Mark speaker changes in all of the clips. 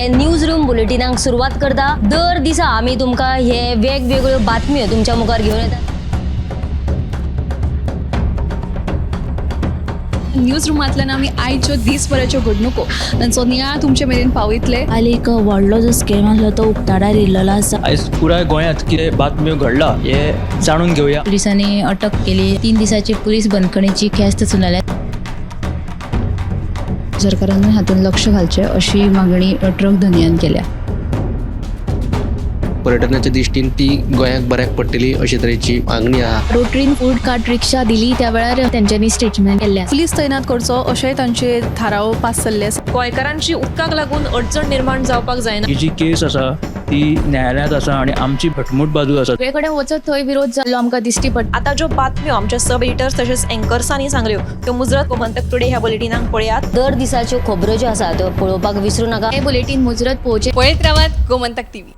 Speaker 1: News room बुलेटिनाक सुरवात करता. दर दिसा आमी तुमकां हे वेगवेगळ्यो बातम्यो तुमच्या मुखार घेवन येतात.
Speaker 2: न्यूज रुमांतल्यान आमी आयच्यो दीसभराच्यो घडणुको तांचो नियाळ तुमचे मेरेन पावयतले.
Speaker 3: काल एक व्हडलो जो स्कॅम आसलो तो उक्ताडार येयल्लो आसा.
Speaker 4: आयज पुराय गोंयांत कितें बातम्यो घडला हे जाणून घेवया.
Speaker 5: पोलिसांनी अटक केली. 3 दिसाची पोलीस बंदखणीची ख्यास्त सुनायल्या.
Speaker 6: सरकारान हातूंत लक्ष घालचें अशी मागणी ट्रक धनयान केल्या.
Speaker 7: पर्यटनाच्या दृश्टीन ती गोंयाक बऱ्याक पडटली अशे तरेची मागणी आहा.
Speaker 8: रोटरीन फूड कार्ट रिक्षा दिली त्या वेळार तेंच्यांनी स्टेटमेंट केल्लें आसा.
Speaker 2: पुलीस तैनात करचो अशेंय तांचे थाराव पास जाल्ले आसा.
Speaker 9: गोंयकारांची उदकाक लागून अडचण निर्माण जावपाक जायना.
Speaker 4: ही जी केस आसा ती न्यायालयांत आसा आनी आमची घटमूट बाजू आसा.
Speaker 8: सगळे कडेन वचत थंय विरोध जाल्लो आमकां दिश्टी पडटा.
Speaker 9: आतां ज्यो बातम्यो आमच्या सब एडिटर्स तशेंच एंकर्सांनी सांगल्यो त्यो मुजरत गोमंतक टुडे ह्या बुलेटिनाक पळयात.
Speaker 1: दर दिसाच्यो खबरो ज्यो आसा त्यो पळोवपाक विसरू नाका.
Speaker 8: हें बुलेटीन मुजरत पळोवचें.
Speaker 2: पळयत रावात गोमंतक टीव्ही.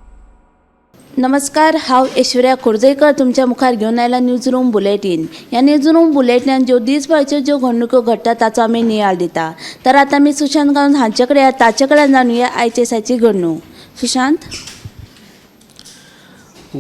Speaker 3: नमस्कार, हांव ऐश्वर्या खोर्जेकर तुमच्या मुखार घेवन आयला न्यूज रूम बुलेटीन. ह्या न्यूज रूम बुलेटिनान ज्यो दीसभराच्यो ज्यो घडणुको घडटा ताचो आमी नियाळ दिता. तर आतां आमी सुशांत गांवस हांचे कडेन ताचे कडेन जाणुया आयचे दिसाची घडणूक. सुशांत.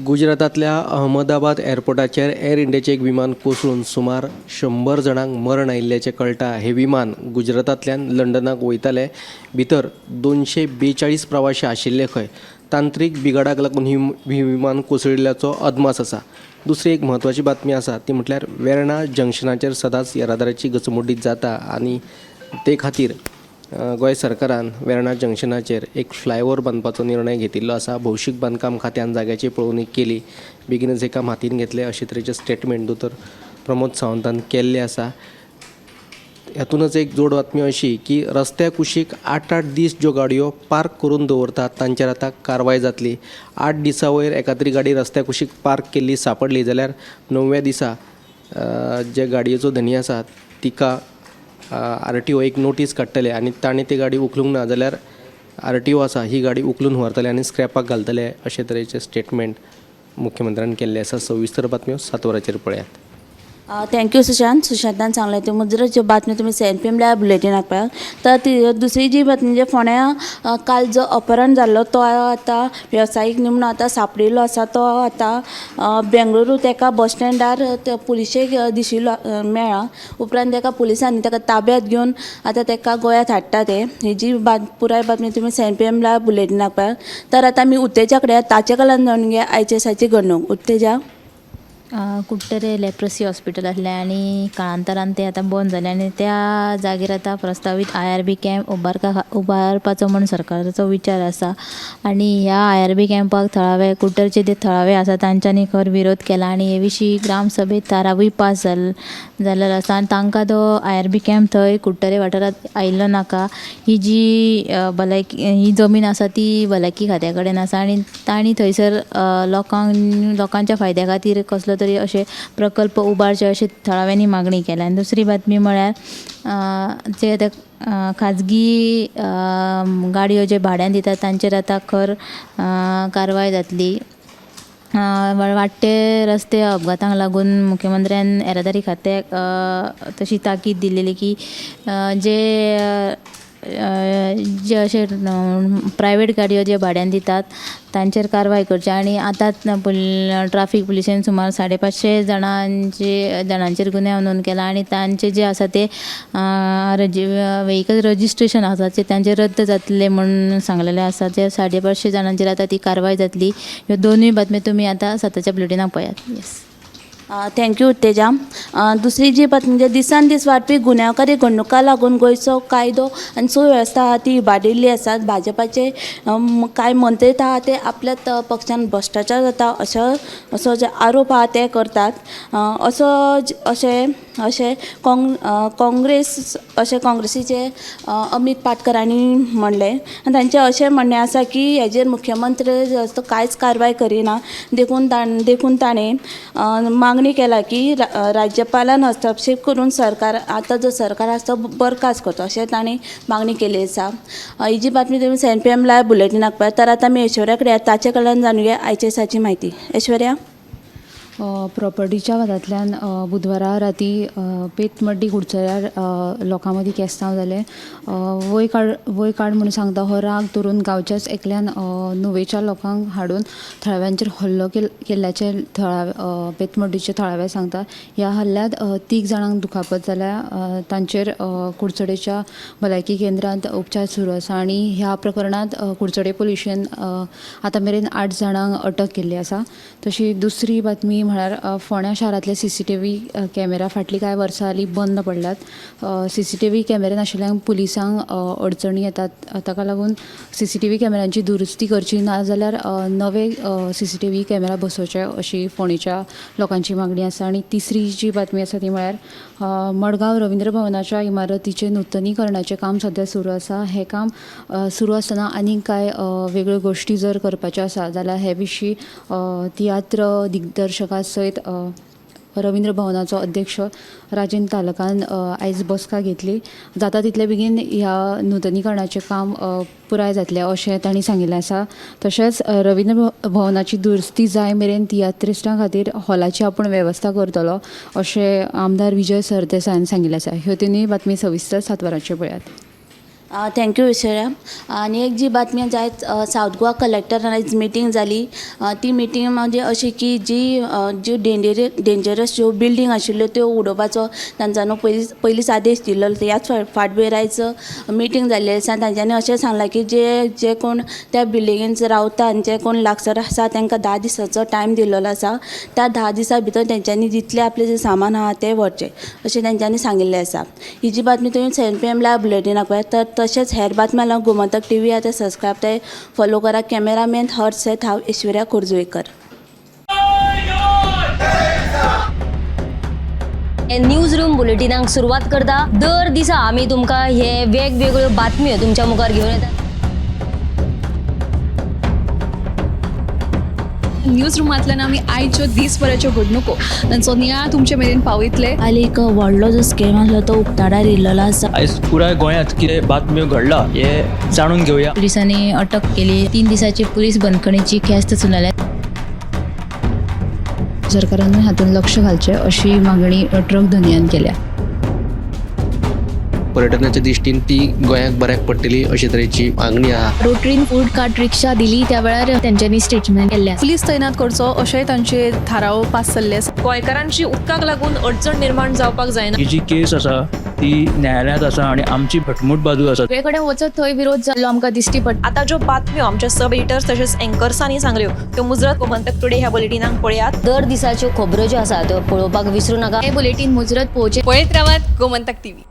Speaker 7: गुजरातांतल्या अहमदाबाद एअरपोर्टाचेर एअर इंडियाचें एक विमान कोसळून सुमार 100 जाणांक मरण आयिल्ल्याचें कळटा. हें विमान गुजरातांतल्यान लंडनाक वयतालें. भितर 242 प्रवाशी आशिल्ले खंय. तांत्रीक बिगाडाक लागून ही विमान कोसळिल्ल्याचो अदमास आसा. दुसरी एक म्हत्वाची बातमी आसा ती म्हटल्यार वेर्णा जंक्शनाचेर सदांच येरादारीची गचमुड्डी जाता आनी ते खातीर गोंय सरकारान वेर्णा जंक्शनाचेर एक फ्लायओवर बांदपाचो निर्णय घेतिल्लो आसा. भौशीक बांदकाम खात्यान जाग्याची पळोवणी केली, बेगीनच हें काम हातीन घेतलें अशे तरेचें स्टेटमेंट दोतोर प्रमोद सावंतान केल्लें आसा. हातूनच एक जोड बातमी अशी की रस्त्या कुशीक 8-8 दीस ज्यो गाडयो पार्क करून दवरतात तांचेर आतां कारवाय जातली. 8 दिसां वयर एकाद्री गाडी रस्त्या कुशीक पार्क केल्ली सांपडली जाल्यार 9व्या दिसा जे गाडयेचो धनी आसा तिका आरटीओ एक नोटीस काडटले आनी ताणें ती गाडी उखलूंक ना जाल्यार आरटीओ आसा ही गाडी उखलून व्हरतले आनी स्क्रॅपाक घालतले अशे तरेचें स्टेटमेंट मुख्यमंत्र्यान केल्लें आसा. सविस्तर बातम्यो 7 वरांचेर पळयात.
Speaker 3: Thank you Sushant. सुशांतान सांगलें त्यो मुजरत ज्यो बातम्यो तुमी 7 PM live बुलेटिनाक पळयात. तर ती दुसरी जी बातमी म्हणजे फोंड्या काल जो अपहरण जाल्लो तो आतां वेवसायीक न्ही म्हणून आतां सांपडिल्लो आसा. तो आतां बेंगळुरू तेका बस स्टँडार पुलिशेक दिशिल्लो मेळ्ळा. उपरांत तेका पुलिसांनी तेका ताब्यांत घेवन आतां तेका गोंयांत हाडटा ते. ही जी पुराय बातमी तुमी 7 PM live बुलेटिनाक पळयात. तर आतां आमी उत्तेजा कडेन ताचे कडल्यान जाणून घेया आयचे दिसाची घडणूक. उत्तेजा.
Speaker 5: कुडटरे लेप्रसी हॉस्पिटल आसलें आनी काळांतरान तें आतां बंद जालें आनी त्या जागेर आतां प्रस्तावीत IRB camp उबारपाचो म्हूण सरकाराचो विचार आसा. आनी ह्या IRB कॅम्पाक थळावे कुडटरचे जे थळावे आसा तांच्यांनी खर विरोध केला आनी हे विशीं ग्रामसभेत थारावूय पास जाल्लो आसा आनी तांकां तो IRB camp थंय कुडटरे वाठारांत आयिल्लो नाका. ही जी भलायकी ही जमीन आसा ती भलायकी खात्या कडेन आसा आनी तांणी थंयसर लोकांच्या फायद्या खातीर कसलो तरी अशे प्रकल्प उबारचे अशें थळाव्यांनी मागणी केल्या. आनी दुसरी बातमी म्हळ्यार जे आतां खाजगी गाडयो जे भाड्यान दितात तांचेर आतां खर कारवाय जातली. वाडटे रस्ते अपघातांक लागून मुख्यमंत्र्यान येरादारी खात्याक तशी ताकीद दिलेली की जे जे अशे प्रायवेट गाडयो जे भाड्यान दितात तांचेर कारवाय करची. आनी आतां ट्राफीक पुलिशेन सुमार 550 जाणांचेर गुन्यांव नोंद केला आनी तांचे जे आसा ते व्हेकल रजिस्ट्रेशन आसा ते तांचे रद्द जातले म्हूण सांगलेले आसा. जे 550 जाणांचेर आतां ती कारवाय जातली. ह्यो दोनूय बातम्यो तुमी आतां 7च्या बुलेटिनाक पळयात. येस.
Speaker 3: Thank you Utteja. दुसरी जी बातमी म्हणजे दिसान दीस वाडपी गुन्यांवकारी घडणुकां लागून गोंयचो कायदो आनी सुवेवस्था आहा ती इबाडिल्ली आसा. भाजपाचे कांय मंत्री आहा ते आपल्याच पक्षान भ्रश्टाचार जाता असो जे आरोप आहा ते करतात. असो अशें अशें काँग्रेस अशें काँग्रेसीचे अमीत पाटकर हांणी म्हणलें आनी तांचें अशें म्हणणें आसा की हेजेर मुख्यमंत्री जो कांयच कारवाय करिना देखून ताणें मागणी केला की राज्यपालान हस्तक्षेप करून सरकार आतां जो सरकार आसा तो बरखास्त करचो अशें तांणी मागणी केल्ली आसा. ही जी बातमी तुमी 7 PM live बुलेटिनाक पळयात. तर आतां आमी ऐश्वर्या कडेन ताचे कडल्यान जाणुया आयचे दिसाची म्हायती. ऐश्वर्या.
Speaker 6: प्रॉपर्टीच्या वादांतल्यान बुधवारा राती बेतमड्डी कुडचड्यार लोकां मदीं केस्तांव जालें. वय काड वय काड म्हूण सांगता हो राग धरून गांवच्याच एकल्यान नुवेच्या लोकांक हाडून थळाव्यांचेर हल्लो केल्ल्याचें थळावे बेतमड्डीचे थळावे सांगता. ह्या हल्ल्यांत 3 जाणांक दुखापत जाल्या. तांचेर कुडचडेच्या भलायकी केंद्रांत उपचार सुरू आसा आनी ह्या प्रकरणांत कुडचडे पुलिशेन आतां मेरेन 8 जाणांक अटक केल्ली आसा. तशी दुसरी बातमी म्हळ्यार फोंड्या शारांतले CCTV camera फाटलीं कांय वर्सां जालीं बंद पडल्यात. CCTV कॅमेरा नाशिल्ल्यान पुलिसांक अडचणी येतात. ताका लागून CCTV कॅमेरांची दुरुस्ती करची, ना जाल्यार नवे CCTV camera बसोवचे अशी फोंडेच्या लोकांची मागणी आसा. आनी तिसरी जी बातमी आसा ती म्हळ्यार मडगांव रवींद्र भवनाच्या इमारतीचें नुतनीकरणाचें काम सद्या सुरू आसा. हें काम सुरू आसतना आनीक कांय वेगळ्यो गोश्टी जर करपाच्यो आसा जाल्यार हे विशीं तियात्र दिग्दर्शका सयत रवींद्र भवनाचो अध्यक्ष राजेंद्र तालकान आयज बसका घेतली. जाता तितले बेगीन ह्या नुतनीकरणाचें काम पुराय जातलें अशें तांणी सांगिल्लें आसा. तशेंच रवींद्र भवनाची दुरुस्ती जाय मेरेन तियात्रिस्टां खातीर हॉलाची आपूण वेवस्था करतलो अशें आमदार विजय सरदेसायान सांगिल्लें आसा. ह्यो तिनूय बातमी सविस्तर 7 वरांचेर पळयात.
Speaker 3: Thank you Aishwarya. आनी एक जी बातमी जायत सावथ गोवा कलेक्टरान आयज मिटींग जाली. ती मिटींग म्हणजे अशी की जी ज्यो डेंजरस ज्यो बिल्डींग आशिल्ल्यो त्यो उडोवपाचो तांच्यांनी पयलींच आदेश दिल्लो. ह्याच फाटभुंयेर आयज मिटींग जाल्ली आसा. तांच्यांनी अशें सांगलां की जे जे कोण त्या बिल्डिंगेन रावता आनी जे कोण लागसर आसा तांकां 10 दिसाचो टायम दिल्लो आसा. त्या 10 दिसां भितर तेंच्यांनी जितलें आपलें जें सामान आहा तें व्हरचें अशें तेंच्यांनी सांगिल्लें आसा. ही जी बातमी तुमी 7 PM live बुलेटिनाक पळयात. तर तशेंच हेर बातम्या लागून गोमंतक टीव्ही आतां सबस्क्रायब ते फॉलो करा. कॅमेरामॅन हर्ष सेथ, हांव ऐश्वर्या खोर्जुवेकर.
Speaker 1: न्यूज रूम बुलेटिनाक सुरवात करता. दर दिसा आमी तुमकां हे वेगवेगळ्यो बातम्यो तुमच्या मुखार घेवन येतात.
Speaker 2: न्यूज रुमांतल्यान आमी आयच्यो दीसभराच्यो घडणुको तांचो नियाळ तुमचे मेरेन पावयतले.
Speaker 3: काल एक व्हडलो जो स्कॅम आसलो तो उक्ताडार येयल्लो आसा.
Speaker 4: आयज पुराय गोंयांत कितें बातम्यो घडला हे जाणून घेवया.
Speaker 5: पुलिसांनी अटक केली. 3 दिसाची पुलीस बंदखणीची ख्यास्त सुनायल्या.
Speaker 6: सरकारानूय हातूंत लक्ष घालचें अशी मागणी ट्रक धनयान केल्या.
Speaker 7: पर्यटनाच्या दृश्टीन ती गोंयाक बऱ्याक पडटली अशे तरेची मागणी आहा.
Speaker 8: रोटरीन फूड कार्ट रिक्षा दिली त्या वेळार तेंच्यांनी स्टेटमेंट केल्लें आसा.
Speaker 2: पुलीस तैनात करचो अशेंय तांचे थाराव पास जाल्ले आसा.
Speaker 9: गोंयकारांची उदकाक लागून अडचण निर्माण जावपाक जायना.
Speaker 4: ही जी केस आसा ती न्यायालयांत आसा आनी आमची घटमूट बाजू आसा.
Speaker 8: सगळे कडेन वचत थंय विरोध जाल्लो आमकां दिश्टी पडटा.
Speaker 9: आतां ज्यो बातम्यो आमच्या सब एडिटर्स तशेंच एंकर्सांनी सांगल्यो त्यो मुजरत गोमंतक टुडे ह्या बुलेटिनाक पळयात.
Speaker 1: दर दिसाच्यो खबरो ज्यो आसा त्यो पळोवपाक विसरूं नाका.
Speaker 8: हे बुलेटीन मुजरत पळोवचें.
Speaker 2: पळयत रावात गोमंतक टीव्ही.